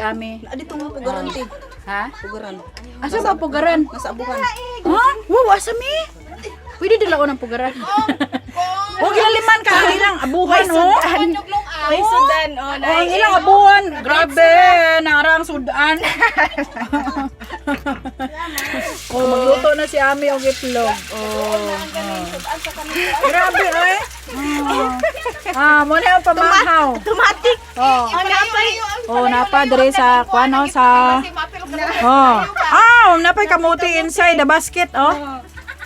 Ami. Ah, dito nga pugaran ti. Ha? Pugaran. Asa ba pugaran? Nasa abuhan. Ha? Wow, asa mi? Pwede dala ko ng pugaran. Oh, gilaliman ka ang ilang abuhan, oh. May sudan, oh. Oh, ang ilang abuhan. Grabe, narang sudan. Oh, magluto na si Ami og itlog. Oh. Grabe, oy. Oh. Ah, mo na ang pamahaw. Automatic. Oh. Oh, napa diri sa kuan, oh, sa Oh. Ah, napay kamuti inside the basket, oh.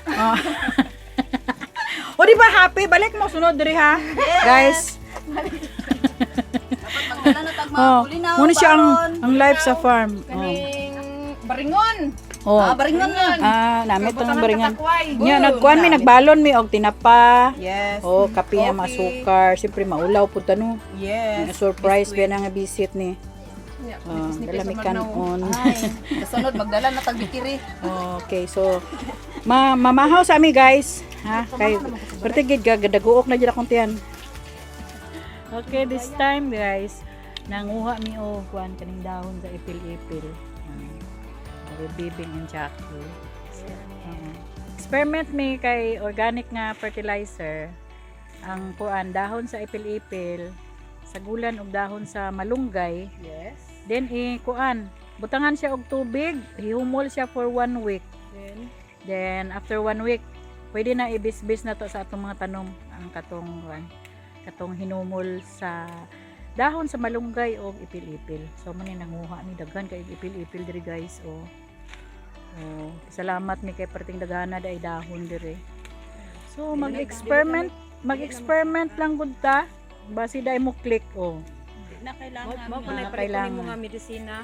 Oh. O, di ba happy? Balik mo sunod diri ha. Guys. Magdala na tag mga Oh, kulinaw, muna siya ang baron. ang life sa farm. Oh. Baringon. Oh. Ah, baringon na. Ah, namit tong baringan. Katakway. Nya nagkuan mi, nagbalon mi og tinapa. Yes. Oh, kape nga masukar. Siyempre maulaw pud ta, no. Yes. Surprise ba na nga visit ni. Oh, dala mi kanon. Kasunod magdala na tag bikiri. Okay, so mamahaw sa ami, guys. Ha? Kay pertigid gadaguok na jud akong tiyan. Okay, this time, guys, nanguha mi og kuan, kaning dahon sa ipil-ipil. With Bibing and Jackie. Oo. Experiment mi kay organic nga fertilizer ang kuan, dahon sa ipil-ipil, sagulan og dahon sa malunggay. Yes. Then i-kuan, butangan siya og tubig, hihumol siya for one week. Then, Then after one week, pwede na ibisbis na to sa atong mga tanom ang katong kuan, katong hinumol sa dahon sa malunggay og ipil-ipil. So man ni nanguha mi daghan kay ipil-ipil diri, guys, oh. Oh, salamat mi kay perting daghana day dahon diri. So mag-experiment, mag-experiment lang gud ta. Basi dai mo click, oh. Di na kailangan. Mo po na na kailangan. kailangan mga medisina.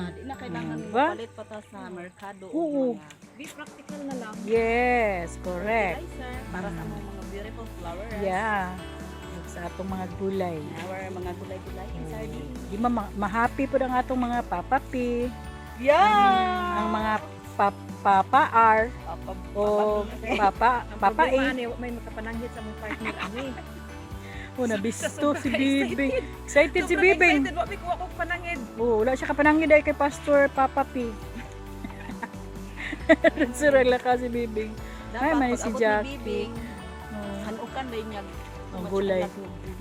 Di na kailangan Ba? palit pa ta sa merkado. O Oo. mga Be practical na lang. Yes, correct. fertilizer para sa among mga beautiful flowers. Yeah. Ug sa atong mga gulay. Our mga gulay-gulay and sardines. Di ba ma-happy po ang atong mga Papa P, Yeah! ang mga Papa R, Papa, o Papa Ang Papa problema A. ani, may makapananghit sa mong partner ani. Oh, nabisto si Bibing. Excited si Bibing. Excited wa mi kuha kog panangid. Oh, wala siya kapanangid ay kay Pastor Papa P. Sura lang ka si Bibing. Ay, Dapat may pag si abot ni Jackie. Bibing, Oh, hanukan na niya. ang gulay.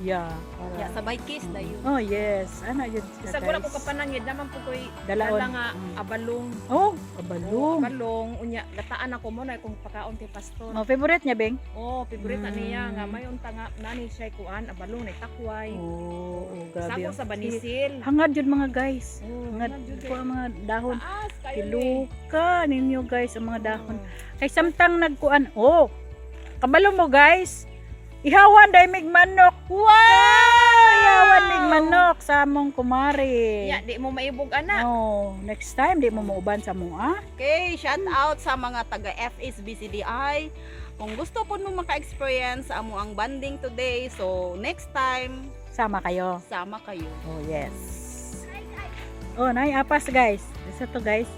Yeah. Ya, sabay kiss dayon. Oh, yes. Ano yun siya, Sa wala ko guys. kapanangid naman po koy Dalaon. dala nga abalong. Oh, abalong. Abalong unya gataan ako mo na kung pakaon kay pastor. Oh, favorite niya, Beng? Oh, favorite na niya nga mayon ta nga nani siya kuan abalong na takway. Oh, grabe. Sako sa banisil. Hangad yun, mga guys. Oh, Hangad jud ko ang mga dahon. Taas kayo ni. Tiluka ninyo, guys, ang mga dahon. Kay samtang nagkuan, oh. Kabalo mo, guys. Ihawan dai mig manok. Wow! Ihawan mig manok sa among kumare. Ya, di mo maibog ana. Oh, next time di mo mauban sa mua. Okay, shout out sa mga taga FSBCDI. Kung gusto po mo maka-experience sa amo ang banding today, so next time, Sama kayo. sama kayo. Oh, yes. Oh, nay apas, guys. Isa to, guys.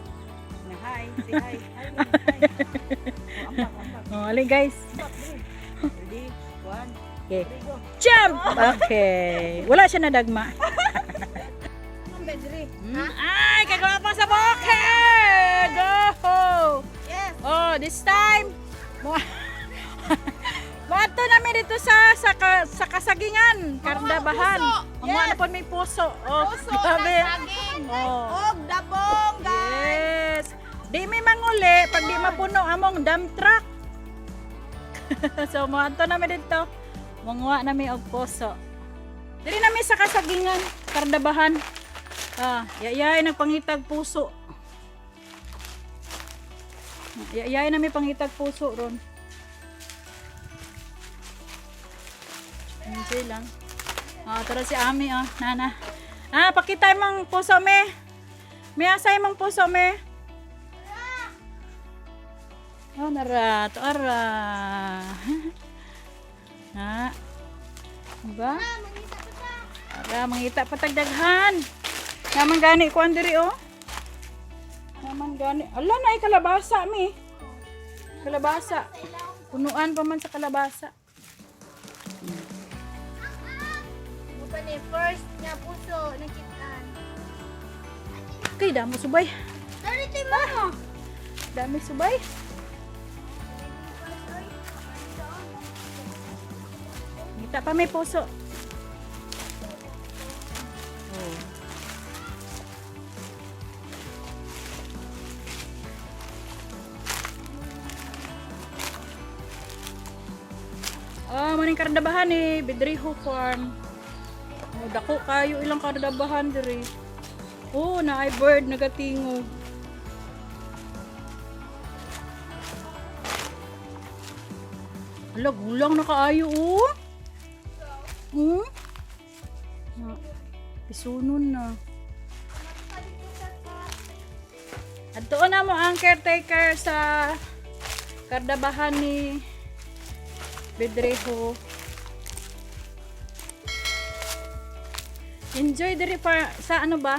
Na hi, say hi. Hi, hi. Oh, ambak, ambak. Oh, ali, guys. Ready? One, Okay. three, go. Jump! Okay. Wala siya nadagma. Ay, kagwapo sa bukid! Go! Yes. Oh, this time, Moadto namin dito sa kasagingan, Kardabahan. Ang yes. Ano po may puso. Oh, Puso grabe. na saging. Oh. Og dabong, guys. Yes. Di mi manguli pag di mapuno among dump truck. So moadto namin dito. Manguha nami og puso. Diri nami sa kasagingan, Kardabahan. Ah, yayay nagpangitag puso. Yayay nami pangitag puso ron. Enjoy lang. Ah, tara si Ami, oh, nana. Ah, pakita imong puso me. Me, asa imong puso me? Oh, nara, to ara. Ha? Diba? Ara, mangita pa tagdaghan. Naman gani kuan diri, oh. Naman gani. Ala na ay kalabasa mi. Kalabasa. Punuan pa man sa kalabasa. Mo pa ni first nga puso nakitaan. Okay, damo subay. Dali mama. Dami subay. Ngita pa may puso. Oh. Ah, maning kardabahan ni Bedriho Farm. Oh, dako kayo ilang kardabahan diri. Oh, naay bird nagatingog. Ala, gulang na kaayo, oh. Na, pisunon na. Adto na mo ang caretaker sa kardabahan ni Bedrejo. Enjoy diri pa sa ano ba?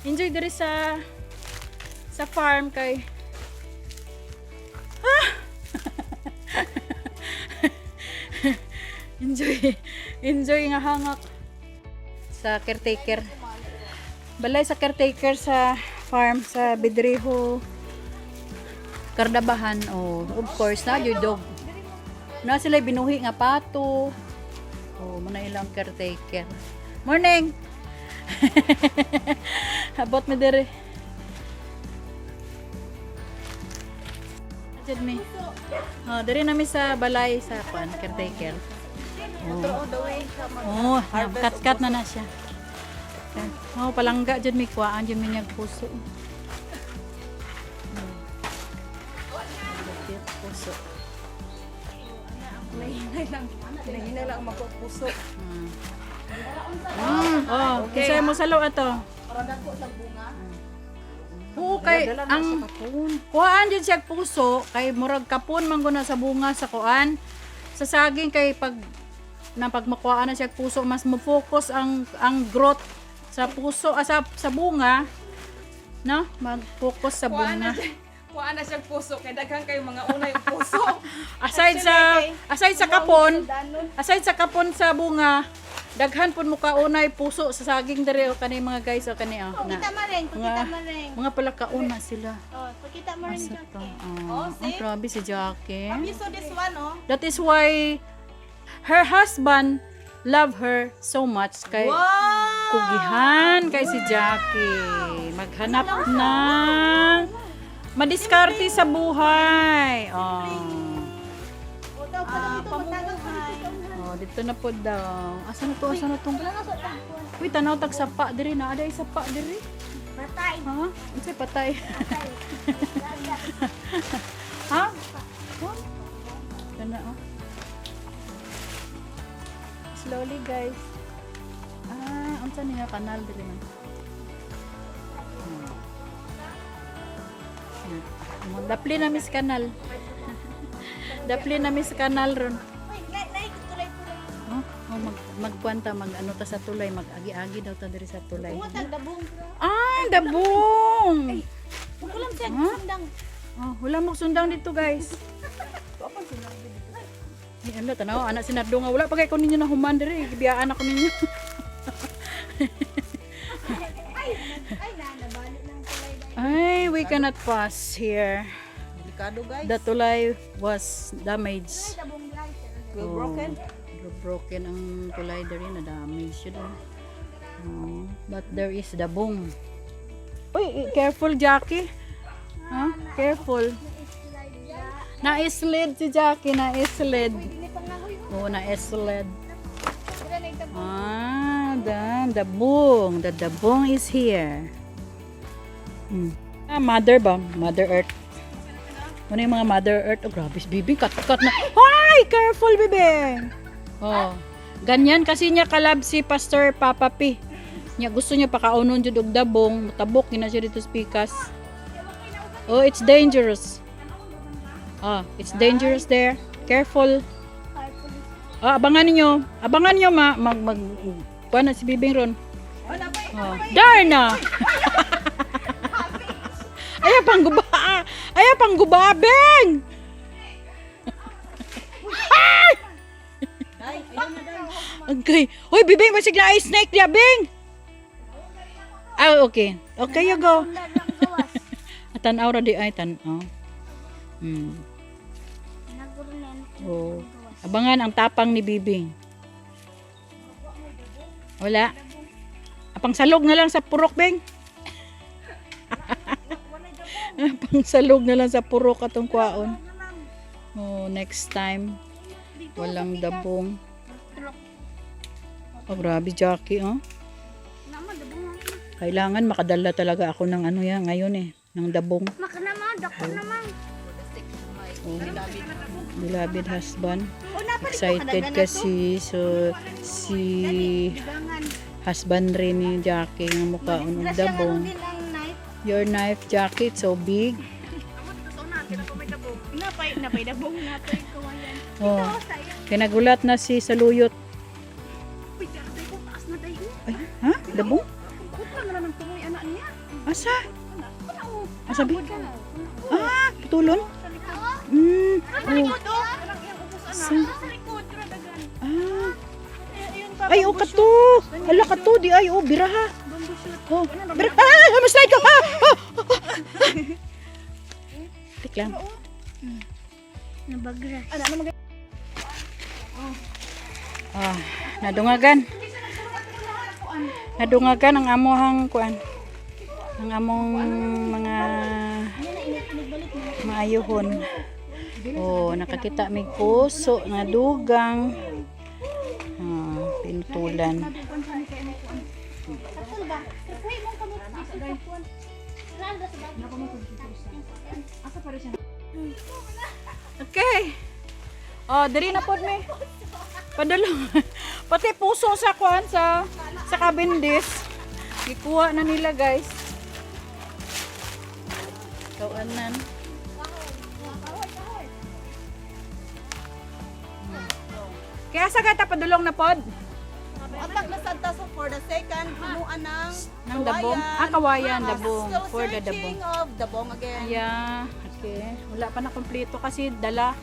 Enjoy diri sa farm kay. Enjoy enjoy nga hangak sa caretaker. Balay sa caretaker sa farm sa Bedrejo Kardabahan, oh, of course na yung dog. Na sila binuhi nga pato. Oh, muna ilang caretaker. Morning. Abot mi dere. Jud mi. Oh, dere nami sa balay sa kwan caretaker. Oh. All the way siya mag Oh, cut-cut na na siya. Oh, palangga jud mi kuhaan jud mi niyag puso. Puso. Nahinay lang. Nahinay lang ang magpupuso. Oh, okay. Kinsa mo salo ato? Oo, kay ang kuhaan jud siya puso kay murag kapon man guna sa bunga sa kuan. Sa saging kay pag na pag makuhaan na siya puso, mas mo focus ang growth sa puso, ah, sa bunga, no, mag-focus sa Kuhaan na bunga. siya. Kuhaan na siyang puso. Kay daghan kayo mga una yung puso. Aside sa kapon, aside sa kapon sa bunga, daghan pud mo kaunay puso sa saging diri o kani mga guys o kani, oh, na. Pakita mo rin, pakita mo rin. Mga palakauna sila. Oh, pakita mo rin, Asa to? Jackie. Oh, Oh, see? ang grabe si Jackie. Have you saw this one, oh? That is why her husband love her so much kay Wow! kugihan kay si Jackie. Maghanap ng madiskarte sa buhay. Oh. Ah, pamuhay. Oh, dito na po daw. Asa na to? Asa na tong? Uy, tanaw tag sapa diri na. Aday sapa diri. Patay. Ha? Unsay patay? Ha? Oh? Kana, oh. Slowly, guys. Ah, unsa niya kanal diri man. Hmm. Dapli na miss kanal. Dapli na miss kanal ron. Uy, nay, tulay-tulay. Oh, oh magkwanta, mag ano ta sa tulay, mag-agi-agi daw ta diri sa tulay. Tungod dabong. Ah, dabong. Ulam siya, Huh? sundang. Oh, wala mo sundang dito, guys. Ay, ano, tanaw, anak si Nardo nga, wala pa kay ko ninyo na human diri, gibiyaan ako ninyo. Ay, na, nabalo ng tulay. Ay, we cannot pass here. Delikado, guys. The tulay was damaged. Dabong, guys. Will broken. Oh, broken ang tulay diri, na damage yun. Oh. Oh, but there is dabong. Uy, careful, Jackie. Huh? Careful. Na-slid si Jackie, na-slid. Hindi pa nga, huy. Oh, na-slid. Sila na yung dabong. Ah, the dabong. The dabong is here. Ah, mother ba? Mother Earth. Ano yung mga Mother Earth? Oh, grabe, bibi. Cut-cut na. Hoy! Careful, bibi! Oh. Ganyan kasi niya kalab si Pastor Papa P. Niya gusto niya pakaunon jud og dabong, tabok gina siya dito sa pikas. Oh, it's dangerous. Ah, it's dangerous there. Careful. Ah, abangan niyo. Abangan niyo, ma mag mag kuan na si Bibing ron. Oh. Darna. Ayaw pang guba. Ayaw pang guba, Beng. Ay! Okay. Hoy, Bibing, basig na ay snake niya, Bing. Ah, okay. Okay, you go. Wala lang gawas. Tanaw ra di ay tanaw. Naguro na yan. Oh. Abangan ang tapang ni Bibing. Wala. Apang salog na lang sa purok, Bing. Apang salog na lang sa purok atong kwaon. Oh, next time. Walang dabong. Oh, grabe, Jackie, oh. Nama, dabong na. Kailangan makadala talaga ako ng ano yan ngayon eh, ng dabong. Maka naman, dako naman. Oh. Beloved husband. Excited kasi so si husband rin ni Jackie ng mukha og dabong. Din ang knife. Your knife, Jackie, it's so big. Napay, napay dabong, napay kawayan. Oh. Kinagulat na si Saluyot. Ay, ha? Dabong? Asa? Asa bi? Ah, putulon? Oh. Sa? Ah. Ay, oh, kato. Ala, kato. Di ay, oh, biraha. Oh, bira. Ah, maslide ko. Ah, ah, ah, ah. Tik lang. Nabagras. Ah, nadungagan. Nadungagan ang amohang kuan. Ang among mga maayuhon. Oh, nakakita mig puso nga dugang. Ah, pinutulan. Katul ba? Kapoy mong kamot dito sa kuwan. Randa sa bagay. Okay. Oh, diri na pod mi. Padalo. Pati puso sa kuan sa kabindis. Gikuha na nila, guys. Kawanan. Kaya sa gata padulong na pod Atak na sad ta, so for the second, himuan ng ng dabong. Ah, kawayan, dabong. Still For the dabong. searching of dabong again. Yeah, okay. Wala pa na kumpleto kasi dala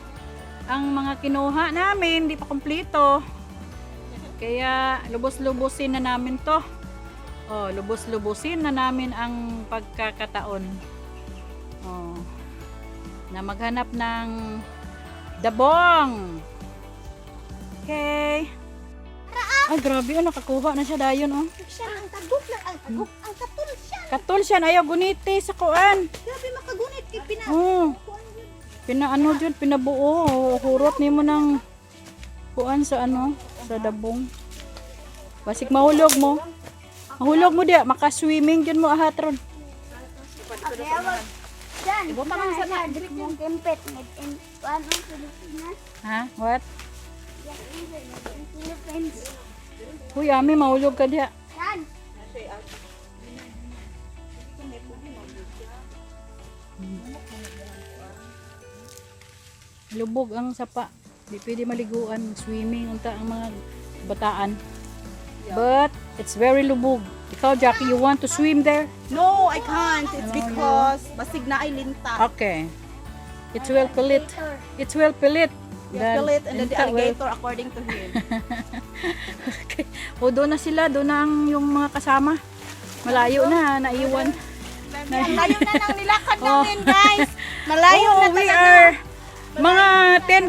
ang mga kinuha namin, di pa kumpleto. Kaya lubos-lubusin na namin to. Oh, lubos-lubusin na namin ang pagkakataon. Oh, na maghanap ng dabong. Okay. Ay, grabe, oh, nakakuha na siya dayon, oh. Siya ang tagok lang ang tagok ang katul siya. Katul siya, ayaw guniti sa kuan. Grabe makagunit kay pina. Oh. Pinaano jud, pinabuo, hurot nimo ng kuan sa ano, sa dabong. Basig mahulog mo. Mahulog mo diya, maka-swimming jud mo ahatron. Dan. Ibutang sa na mong kempet made in ano Pilipinas. Ha? What? Yan made in Philippines. Uy, ami mahulog ka diya. Dan. Lubog ang sapa. Di pwede maliguan, swimming unta ang mga bataan. But it's very lubog. Ikaw, Jackie, you want to swim there? No, I can't. It's because basig na ay linta. Okay. It will pilit. It will pilit. You feel it and then the Linta will alligator according to him. Okay. O, doon na sila. Doon na ang yung mga kasama. Malayo na, naiwan. Malayo na nang nilakad namin, guys. Malayo Oh, na we talaga. are mga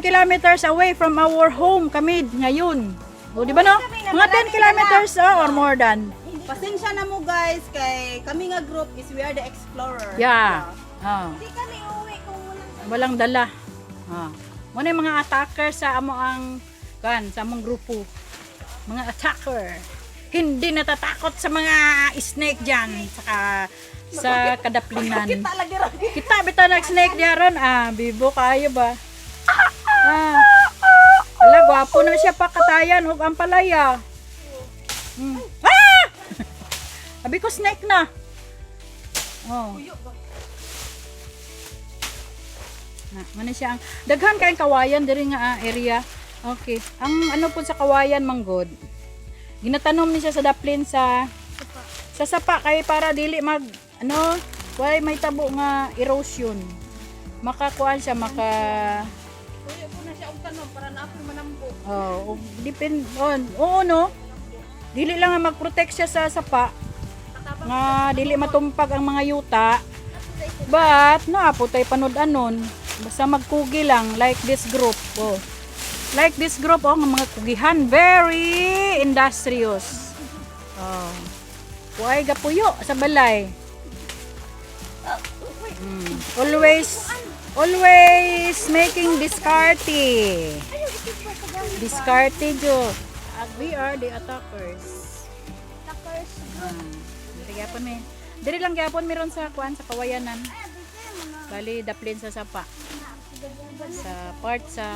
10 kilometers away from our home kami ngayon. O, di ba no? Mga 10 kilometers, oh, or more than. Pasensya na mo guys kay kami nga group is we are the explorer. Yeah. Oh, Hindi kami uuwi kung walang walang dala. Oh. Muna yung mga attacker sa amo ang kan, sa among grupo. Mga attacker. Hindi natatakot sa mga snake diyan saka sa kadaplinan. Kita lagi ra. Kita bitaw nag snake diya ron. Ah, bibo kayo ba? Ah. Ala, gwapo na siya pakatayan ug ang palaya. Ah! Abi ko snake na. Oh. Na, muna siya ang daghan kayong kawayan diri nga ah, area. Okay. Ang ano po sa kawayan manggod. Ginatanom ni siya sa daplin sa sapa kay para dili mag ano, walay may tabo nga erosion. Makakuan siya maka Tuyo po na siya og tanom para na ako manambo. Oh, depend on. Oo no. Dili lang nga mag-protect siya sa sapa. Nga dili matumpag ang mga yuta. But naa po tay panud-anon. Basta magkugi lang like this group. Oh. Like this group, oh, nga mga kugihan, very industrious. Oh. Kuay gapuyo sa balay. Always always making diskarte. Diskarte jo. We are the attackers. Tuckers group. Diri gyapon mi. Diri lang gyapon meron sa kuan, sa kawayanan. Bali daplin sa sapa. Sa part sa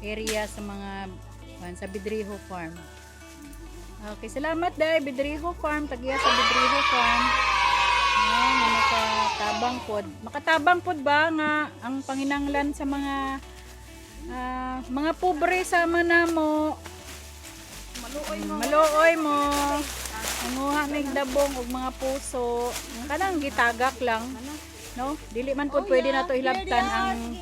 area sa mga kuan sa Bidriho Farm. Okay, salamat dai Bidriho Farm, tagiya sa Bidriho Farm. Ah, nga makatabang pod. Makatabang pod ba nga ang panginanglan sa mga mga pobre sama namo. Maluoy mo. Maluoy mo. Nanguha mig dabong og mga puso. Kanang gitagak lang. No? Dili man pud pwede nato hilabtan ang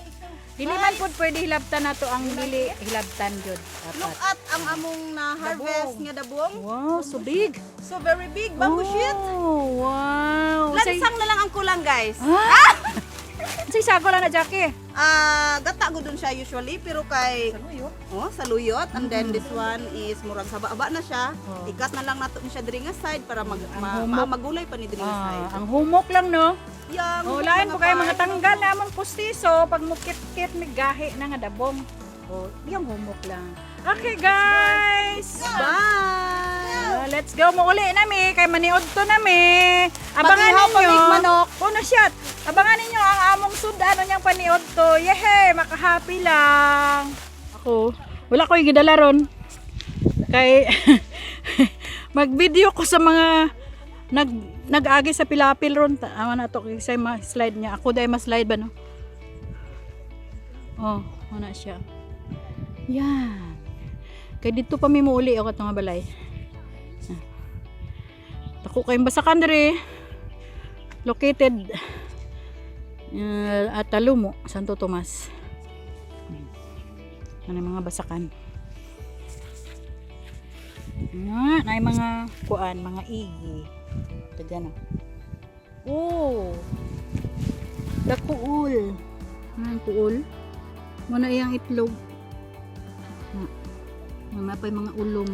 dili man pud pwede hilabtan nato ang dili hilabtan jud. Look Dapat. at ang among na harvest nga dabong. Wow, so big. So very big bamboo shoot. Oh, wow. Say, Lansang na lang ang kulang, guys. ah! Say sako lang na, Jackie. Ah, gata ko dun siya usually, pero kay oh, saluyot, and then this one is murag saba-aba na siya. Oh. Ikat na lang nato ni siya diri nga side para mag ma, humok. magulay pa ni diri nga side. Ah, ang humok lang, no? Yang Oh, lain po kayo mga tanggal na among pustiso pag mukit-kit may gahi na nga dabong. Oh, yung humok lang. Okay, guys. Bye. Ah, let's go. Muuli nami kay maniod to nami. Abangan Pag-ihaw pa ninyo. mig manok. Puno shot. Abangan ninyo ang among sudan niyang paniod to. Yehe, makahappy lang. Ako, wala ko'y gidala ron. Kay mag-video ko sa mga nag-agi sa pilapil ron. Ama na to kay sa ma-slide niya. Ako dahil ma-slide ba, no? Oh, wala siya. Yan. Kay dito pa mi muuli ako atong nga balay. Dako kayong basakan diri. Located at Talumo, Santo Tomas. Ano yung mga basakan? Nga, na yung mga kuan, mga igi. Ito dyan, oh. Oh! The kuul. Ano yung kuul? Muna iyang itlog. Nga. Mga pa yung mga ulong.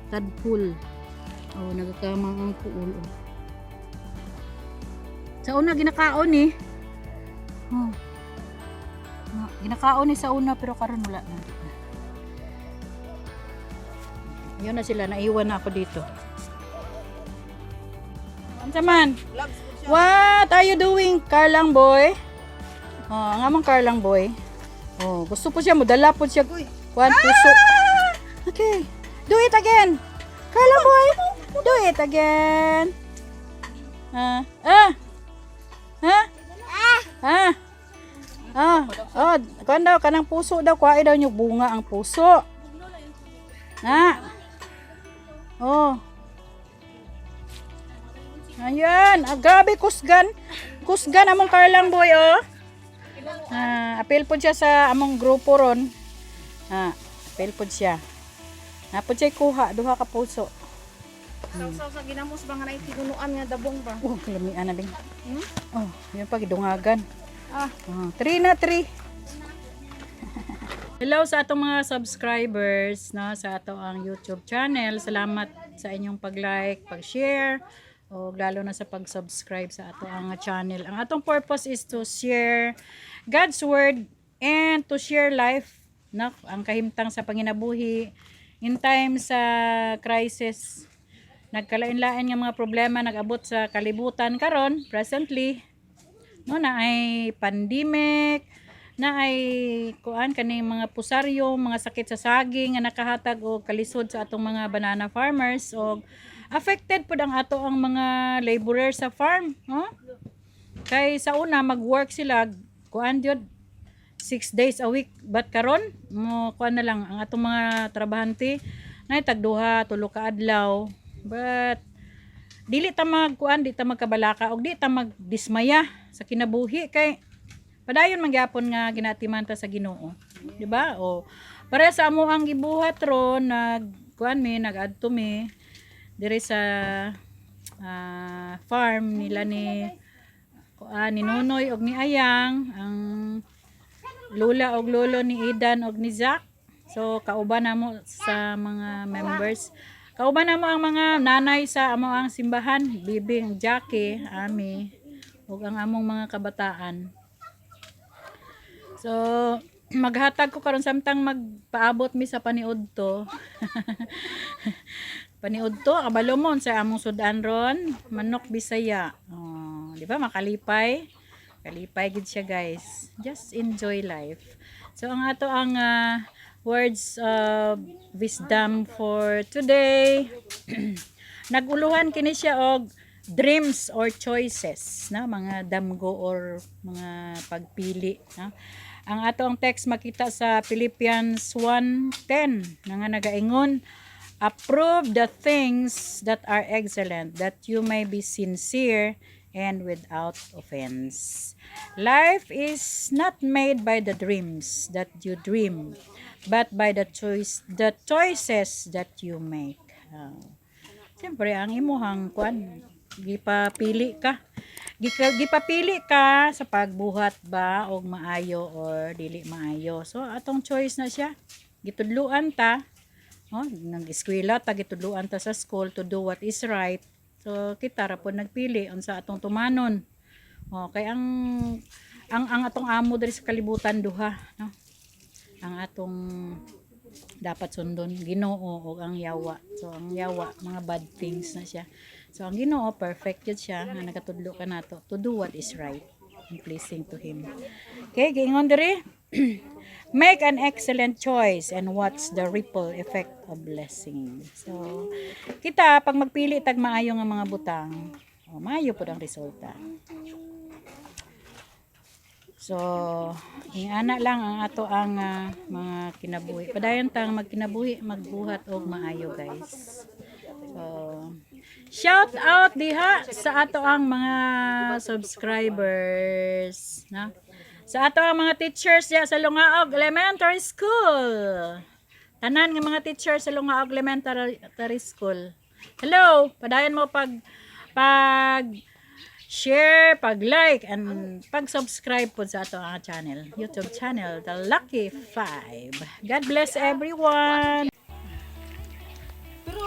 Tadpul. Oh, nagkakamang ang kuul. Oh. Sa una, ginakaon eh. Oh. Nga, ginakaon eh sa una pero karon wala na. Yun na sila, naiwan na ako dito. Unsa man? Vlogs po siya. What are you doing, Carlang boy? Oh, ang among Carlang boy. Oh, gusto po siya modala po siya. Uy. Kuan puso. Okay. Do it again. Carlang boy, do it again. Ah, ah. Ha? Ah. Ah. Oh, kuan daw kanang puso daw, kuai daw niyo bunga ang puso. Na. Oh. Ayan, ah, grabe kusgan. Kusgan among Carlang boy, oh. Ah, apil po siya sa among grupo ron. Ah, apil po siya. Napod siya kuha, duha ka puso. Saw-saw sa ginamos ba nga naitigunuan nga dabong ba? Oh, kalamian na din. Oh, yun pa gidungagan. Ah. Oh, three na, three. Hello sa atong mga subscribers, no, sa ato ang YouTube channel. Salamat sa inyong pag-like, pag-share, o lalo na sa pag-subscribe sa ato ang channel. Ang atong purpose is to share God's word and to share life, no, ang kahimtang sa panginabuhi in times sa crisis. Nagkalain-lain nga mga problema nag-abot sa kalibutan karon presently, no, na ay pandemic, na ay kuan kaning mga pusaryo, mga sakit sa saging nga nakahatag og kalisod sa atong mga banana farmers, og affected pud ang ato ang mga laborers sa farm, no? Kay sa una mag-work sila kuan gyud 6 days a week, but karon mo kuan na lang ang atong mga trabahante nay tag duha tulo ka adlaw. But dili ta magkuan, di ta magkabalaka og di ta magdismaya sa kinabuhi kay padayon man gyapon nga ginatiman ta sa Ginoo, di ba? O para sa amo ang gibuhat ron, nag kuan mi, nag-adto mi diri sa farm nila ni Nonoy og ni Ayang, ang lula og lolo ni Idan og ni Zack. So kauban namo sa mga members. Kauban namo ang mga nanay sa amo ang simbahan, Bibing, Jackie, Ami, ug ang among mga kabataan. So maghatag ko karon samtang magpaabot mi sa paniudto. Paniudto, kabalo mo sa among sudan ron, manok Bisaya. Oh, di ba makalipay? Kalipay gid siya, guys. Just enjoy life. So ang ato ang words of wisdom for today. Naguluhan kini siya og dreams or choices na mga damgo or mga pagpili, no? Ang ato ang text makita sa Philippians 1:10 nga nagaingon, "Approve the things that are excellent, that you may be sincere and without offense." Life is not made by the dreams that you dream, but by the choices that you make. Siyempre, ang imuhang kwan, gipapili ka. Gipapili ka sa pagbuhat ba og maayo or dili maayo. So, atong choice na siya. Gitudluan ta, oh, nag-eskwela ta, gitudluan ta sa school to do what is right. So, kita ra po nagpili unsa atong tumanon. Oh, kay ang atong amo diri sa kalibutan duha, no? Ang atong dapat sundon, Ginoo o ang yawa. So ang yawa, mga bad things na siya. So ang Ginoo, perfect yun siya nga nagatudlo ka nato to do what is right and pleasing to him. Okay, giingon diri. "Make an excellent choice and watch the ripple effect of blessing." So, kita pag magpili tag maayo nga mga butang, oh, maayo pud ang resulta. So, ingana lang ang ato ang mga kinabuhi. Padayon tang magkinabuhi, magbuhat og maayo, guys. So, shout out diha sa ato ang mga subscribers, no? Sa ato ang mga teachers diha sa Lungaog Elementary School. Tanan nga mga teachers sa Lungaog Elementary School. Hello, padayon mo pag share, pag-like, and pag-subscribe po sa ato ang channel, YouTube channel, The Lucky Five. God bless everyone! Pero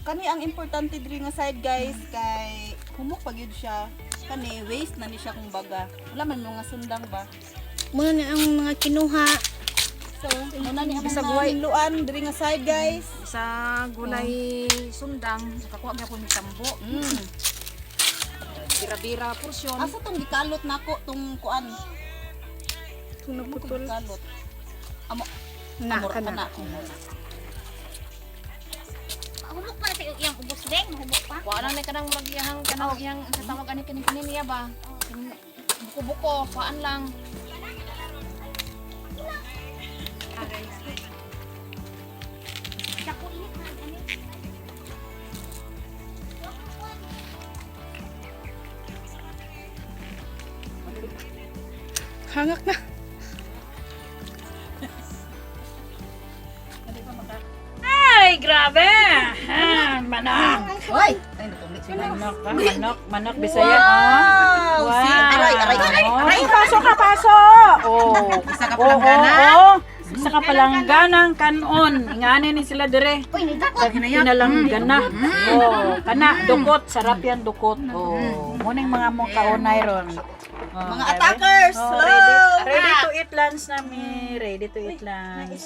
kani ang importante diri nga side, guys, kay humok pa gyud siya. Kani waste na ni siya kumbaga. Wala man mga sundang ba. Muna na ang mga kinuha. So, muna ni ang mga hinluan diri nga side, guys. Sa gulay sundang, nakakuha gyapon mi tambo. Bira-bira porsyon. Asa tong gikalot nako tong kuan? Itong naputol. Gikalot. Amo Na, amor kana. kana. Humok pa sa iyang ubos deng, humok pa. Kuha lang ni kanang murag iyang kanang iyang sa tawag ani kini kini niya ba? Buko-buko, kuhaan lang. Dako init na ani. Hangak na. Ay, grabe! Ah, manok! Hoy, ay natungit siya. Manok, ah, manok, manok, Bisaya, ah. Wow! See, aray, aray, aray, Oh, aray. pasok ka, pasok! Oh. Isa ka palanggana. Oo, isa ka palangganang kanon. Ingani ni sila dire. Uy, nidako. Pinalanggana. Oh, kana dukot, sarap yan dukot. Oh, muning mga mong kaunay ron. Oh, Mga grabe. attackers. Oh, Hello. ready, ready to eat lunch na mi. Ready to eat lunch.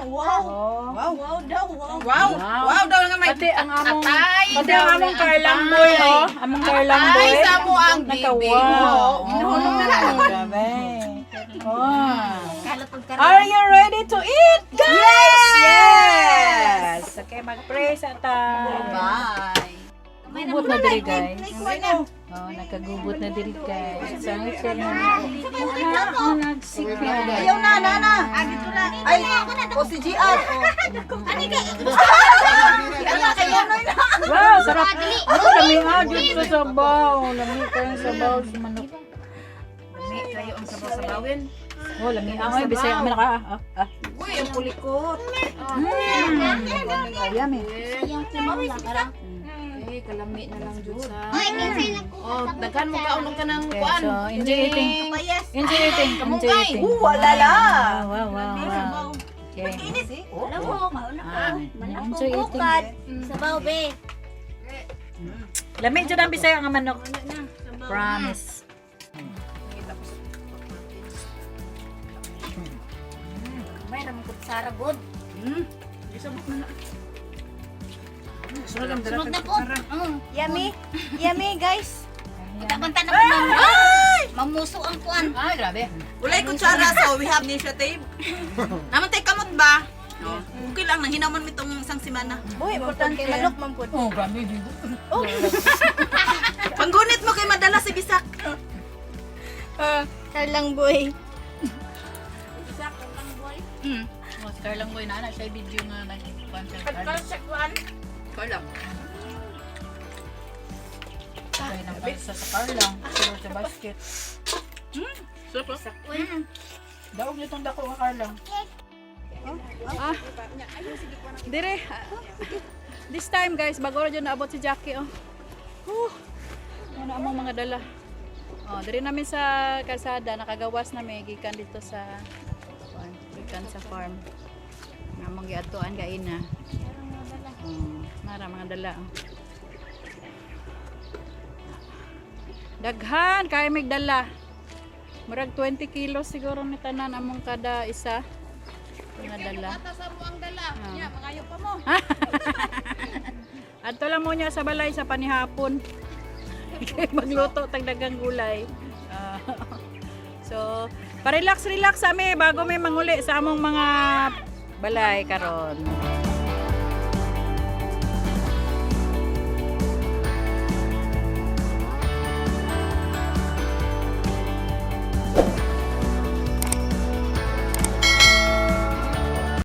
Wow. Oh. Wow, wow daw, wow. Wow, Wow. wow daw nga may Pati ang among Atay pati ang among Carlang boy, oh. Among Carlang boy. Ay, sa mo ang Naka bibi. wow. Oh, Oh, grabe. Oh. Are you ready to eat, guys? Yes! Okay, mag-pray sa ta. Bye. Gubot na diri, guys. Oh, nakagubot na diri, guys. Ang na nagsikay. Ayaw na, na, na. Ay, o si GR. Ano kayo na? Wow, sarap. Ano, lami ah, jud sa sabaw. Lami kayo sabaw sa manok. Lami kayo ang sabaw-sabawin. Oh, lami ah, oy, Bisaya kami naka ah. Ah. Uy, ang kulikot. Yummy. Sayang ko lang. Ay, kalami na lang jud sa. Oy, kinsay nagkuha Oh, sa daghan mo kaon og kanang Okay, kuan. so enjoy eating. Yes. Enjoy eating. Enjoy Kamunggay. eating. Wala la. Wow. Okay. Alam mo, kaon ako. Ah, enjoy eating. Bukad. Sabaw be. Lami jud ang Bisaya nga manok. Promise. May ramong kutsara god. Sunod na po. Yummy. Yummy, guys. Banta na po ma'am. Mamuso ang kuan. Ay, grabe. Walay kutsara, so we have initiative. Naman tay kamot ba? No. Okay lang, nanghinamon mi tong isang semana. Uy, importante manok man po. Oh, grabe. Panggunit mo kay madala si Bisak. Karlang boy. Oh, si Carlang Boy na siya video nga nag-kuan siya. Carla. Kaya nang palsa sa Carlang, siguro sa basket. Sarap. Daog nitong dako nga Carlang. Ah. Dire. This time, guys, bago ra jud naabot si Jackie oh. Whew. Ano among mga dala. Oh, dire namin sa kalsada nakagawas na may gikan dito sa kuan, gikan sa farm. Nga among giadtuan kaina. Oh, nara mga dala. Oh. Daghan kay mig dala. Murag 20 kilos siguro ni tanan among kada isa. Mga dala. Ata sa mo ang dala. Nya, mangayo pa mo. Adto lang mo niya sa balay sa panihapon. Kay magluto tag dagang gulay. Ah. So, pa-relax relax ami bago may manguli sa among mga balay karon.